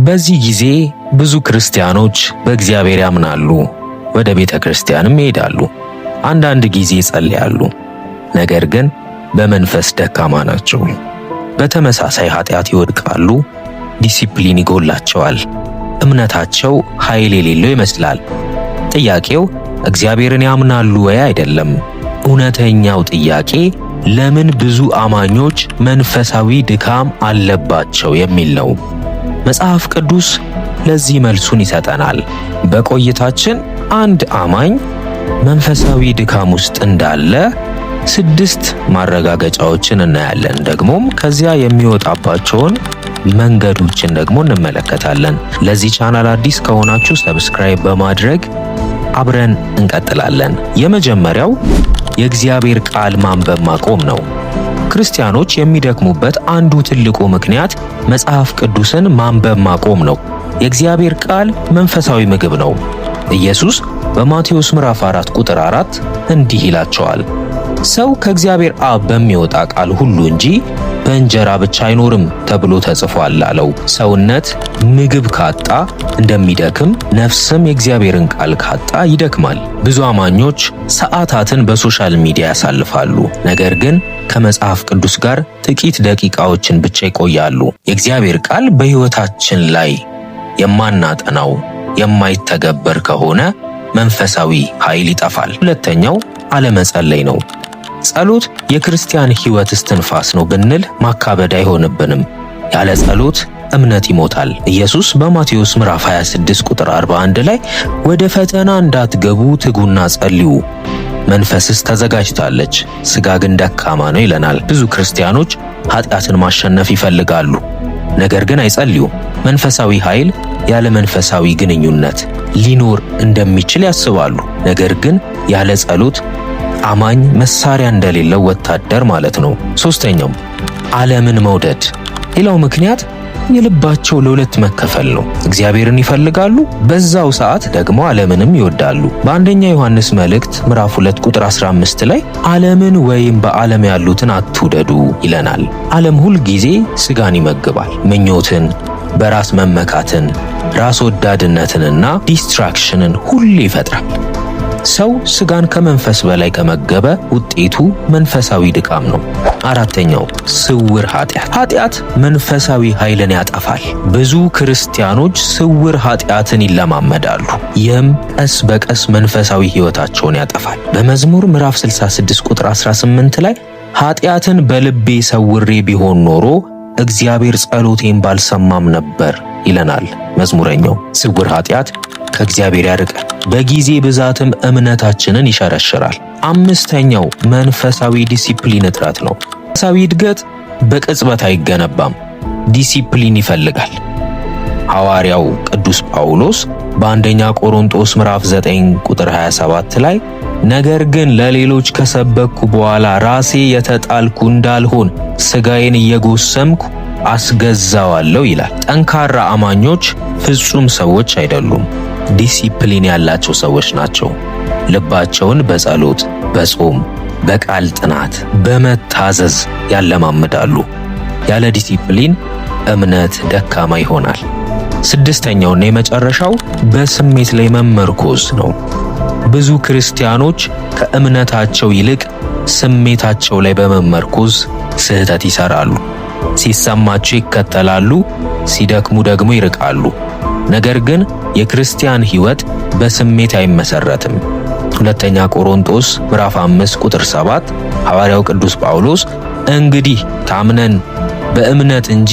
በዚህ ጊዜ ብዙ ክርስቲያኖች በእግዚአብሔር ያምናሉ፣ ወደ ቤተ ክርስቲያንም ይሄዳሉ፣ አንዳንድ ጊዜ ይጸልያሉ። ነገር ግን በመንፈስ ደካማ ናቸው። በተመሳሳይ ኃጢአት ይወድቃሉ፣ ዲሲፕሊን ይጎላቸዋል፣ እምነታቸው ኃይል የሌለው ይመስላል። ጥያቄው እግዚአብሔርን ያምናሉ ወይ አይደለም። እውነተኛው ጥያቄ ለምን ብዙ አማኞች መንፈሳዊ ድካም አለባቸው የሚል ነው። መጽሐፍ ቅዱስ ለዚህ መልሱን ይሰጠናል። በቆይታችን አንድ አማኝ መንፈሳዊ ድካም ውስጥ እንዳለ 6 ማረጋገጫዎችን እናያለን። ደግሞም ከዚያ የሚወጣባቸውን መንገዶችን ደግሞ እንመለከታለን። ለዚህ ቻናል አዲስ ከሆናችሁ subscribe በማድረግ አብረን እንቀጥላለን። የመጀመሪያው የእግዚአብሔር ቃል ማንበብ ማቆም ነው። ክርስቲያኖች የሚደክሙበት አንዱ ትልቁ ምክንያት መጽሐፍ ቅዱስን ማንበብ ማቆም ነው። የእግዚአብሔር ቃል መንፈሳዊ ምግብ ነው። ኢየሱስ በማቴዎስ ምዕራፍ 4 ቁጥር 4 እንዲህ ይላቸዋል፣ ሰው ከእግዚአብሔር አብ በሚወጣ ቃል ሁሉ እንጂ በእንጀራ ብቻ አይኖርም ተብሎ ተጽፏል አለው። ሰውነት ምግብ ካጣ እንደሚደክም ነፍስም የእግዚአብሔርን ቃል ካጣ ይደክማል። ብዙ አማኞች ሰዓታትን በ social media ያሳልፋሉ፣ ነገር ግን ከመጽሐፍ ቅዱስ ጋር ጥቂት ደቂቃዎችን ብቻ ይቆያሉ። የእግዚአብሔር ቃል በሕይወታችን ላይ የማናጠናው የማይተገበር ከሆነ መንፈሳዊ ኃይል ይጠፋል። ሁለተኛው አለመጸለይ ነው። ጸሎት የክርስቲያን ሕይወት እስትንፋስ ነው ብንል ማካበድ አይሆንብንም። ያለ ጸሎት እምነት ይሞታል። ኢየሱስ በማቴዎስ ምዕራፍ 26 ቁጥር 41 ላይ ወደ ፈተና እንዳትገቡ ትጉና ጸልዩ፣ መንፈስስ ተዘጋጅታለች፣ ሥጋ ግን ደካማ ነው ይለናል። ብዙ ክርስቲያኖች ኃጢአትን ማሸነፍ ይፈልጋሉ፣ ነገር ግን አይጸልዩም። መንፈሳዊ ኃይል ያለ መንፈሳዊ ግንኙነት ሊኖር እንደሚችል ያስባሉ። ነገር ግን ያለ ጸሎት አማኝ መሳሪያ እንደሌለው ወታደር ማለት ነው። ሶስተኛው ዓለምን መውደድ። ሌላው ምክንያት የልባቸው ለሁለት መከፈል ነው። እግዚአብሔርን ይፈልጋሉ፣ በዛው ሰዓት ደግሞ ዓለምንም ይወዳሉ። በአንደኛ ዮሐንስ መልእክት ምዕራፍ 2 ቁጥር 15 ላይ ዓለምን ወይም በዓለም ያሉትን አትውደዱ ይለናል። ዓለም ሁል ጊዜ ስጋን ይመግባል። ምኞትን፣ በራስ መመካትን፣ ራስ ወዳድነትንና distraction ን ሁሌ ይፈጥራል። ሰው ስጋን ከመንፈስ በላይ ከመገበ ውጤቱ መንፈሳዊ ድካም ነው። አራተኛው ስውር ኃጢአት። ኃጢአት መንፈሳዊ ኃይልን ያጠፋል። ብዙ ክርስቲያኖች ስውር ኃጢአትን ይለማመዳሉ። ይህም ቀስ በቀስ መንፈሳዊ ሕይወታቸውን ያጠፋል። በመዝሙር ምዕራፍ 66 ቁጥር 18 ላይ ኃጢአትን በልቤ ሰውሬ ቢሆን ኖሮ እግዚአብሔር ጸሎቴን ባልሰማም ነበር ይለናል መዝሙረኛው። ስውር ኃጢአት ከእግዚአብሔር ያርቃል፣ በጊዜ ብዛትም እምነታችንን ይሸረሽራል። አምስተኛው መንፈሳዊ ዲሲፕሊን እጥረት ነው። መንፈሳዊ እድገት በቅጽበት አይገነባም፣ ዲሲፕሊን ይፈልጋል። ሐዋርያው ቅዱስ ጳውሎስ በአንደኛ ቆሮንቶስ ምዕራፍ 9 ቁጥር 27 ላይ ነገር ግን ለሌሎች ከሰበኩ በኋላ ራሴ የተጣልኩ እንዳልሆን ሥጋዬን እየጎሰምኩ አስገዛዋለሁ ይላል። ጠንካራ አማኞች ፍጹም ሰዎች አይደሉም፣ ዲሲፕሊን ያላቸው ሰዎች ናቸው። ልባቸውን በጸሎት፣ በጾም፣ በቃል ጥናት፣ በመታዘዝ ያለማምዳሉ። ያለ ዲሲፕሊን እምነት ደካማ ይሆናል። ስድስተኛውና የመጨረሻው በስሜት ላይ መመርኮዝ ነው። ብዙ ክርስቲያኖች ከእምነታቸው ይልቅ ስሜታቸው ላይ በመመርኮዝ ስህተት ይሰራሉ። ሲሰማቸው ይከተላሉ፣ ሲደክሙ ደግሞ ይርቃሉ። ነገር ግን የክርስቲያን ሕይወት በስሜት አይመሰረትም። ሁለተኛ ቆሮንቶስ ምዕራፍ 5 ቁጥር 7 ሐዋርያው ቅዱስ ጳውሎስ እንግዲህ ታምነን በእምነት እንጂ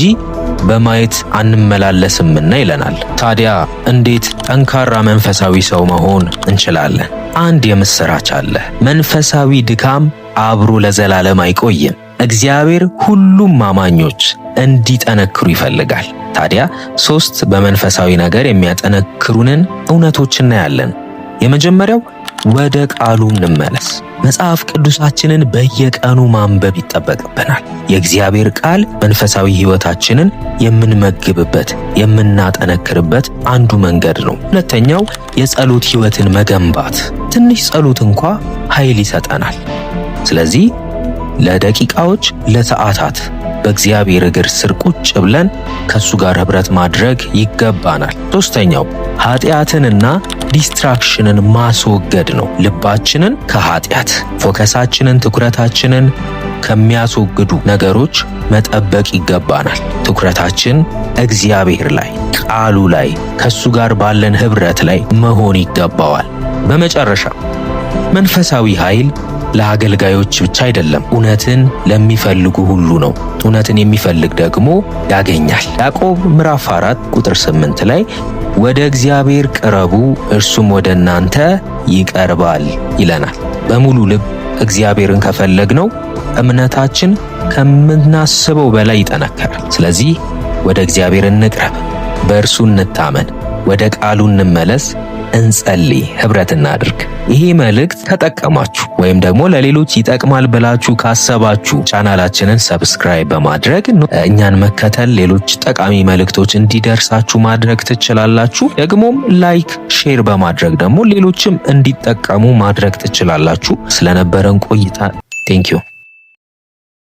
በማየት አንመላለስምና ይለናል። ታዲያ እንዴት ጠንካራ መንፈሳዊ ሰው መሆን እንችላለን? አንድ የምስራች አለ። መንፈሳዊ ድካም አብሮ ለዘላለም አይቆይም። እግዚአብሔር ሁሉም አማኞች እንዲጠነክሩ ይፈልጋል። ታዲያ 3 በመንፈሳዊ ነገር የሚያጠነክሩንን እውነቶች እናያለን። የመጀመሪያው ወደ ቃሉ እንመለስ። መጽሐፍ ቅዱሳችንን በየቀኑ ማንበብ ይጠበቅብናል። የእግዚአብሔር ቃል መንፈሳዊ ሕይወታችንን የምንመግብበት የምናጠነክርበት አንዱ መንገድ ነው። ሁለተኛው የጸሎት ሕይወትን መገንባት። ትንሽ ጸሎት እንኳ ኃይል ይሰጠናል። ስለዚህ ለደቂቃዎች፣ ለሰዓታት በእግዚአብሔር እግር ስር ቁጭ ብለን ከሱ ጋር ኅብረት ማድረግ ይገባናል። ሶስተኛው ኃጢአትንና distraction ን ማስወገድ ነው። ልባችንን ከኃጢአት፣ focus ኣችንን፣ ትኩረታችንን ከሚያስወግዱ ነገሮች መጠበቅ ይገባናል። ትኩረታችን እግዚአብሔር ላይ፣ ቃሉ ላይ፣ ከሱ ጋር ባለን ኅብረት ላይ መሆን ይገባዋል። በመጨረሻ መንፈሳዊ ኃይል ለአገልጋዮች ብቻ አይደለም፣ እውነትን ለሚፈልጉ ሁሉ ነው። እውነትን የሚፈልግ ደግሞ ያገኛል። ያዕቆብ ምዕራፍ 4 ቁጥር 8 ላይ ወደ እግዚአብሔር ቅረቡ እርሱም ወደ እናንተ ይቀርባል ይለናል። በሙሉ ልብ እግዚአብሔርን ከፈለግነው እምነታችን ከምናስበው በላይ ይጠነከራል። ስለዚህ ወደ እግዚአብሔር እንቅረብ፣ በእርሱ እንታመን፣ ወደ ቃሉ እንመለስ፣ እንጸልይ፣ ኅብረት እናድርግ። ይሄ መልእክት ከጠቀማችሁ ወይም ደግሞ ለሌሎች ይጠቅማል ብላችሁ ካሰባችሁ ቻናላችንን subscribe በማድረግ እኛን መከተል፣ ሌሎች ጠቃሚ መልእክቶች እንዲደርሳችሁ ማድረግ ትችላላችሁ። ደግሞም like፣ share በማድረግ ደግሞ ሌሎችም እንዲጠቀሙ ማድረግ ትችላላችሁ። ስለነበረን ቆይታ thank you።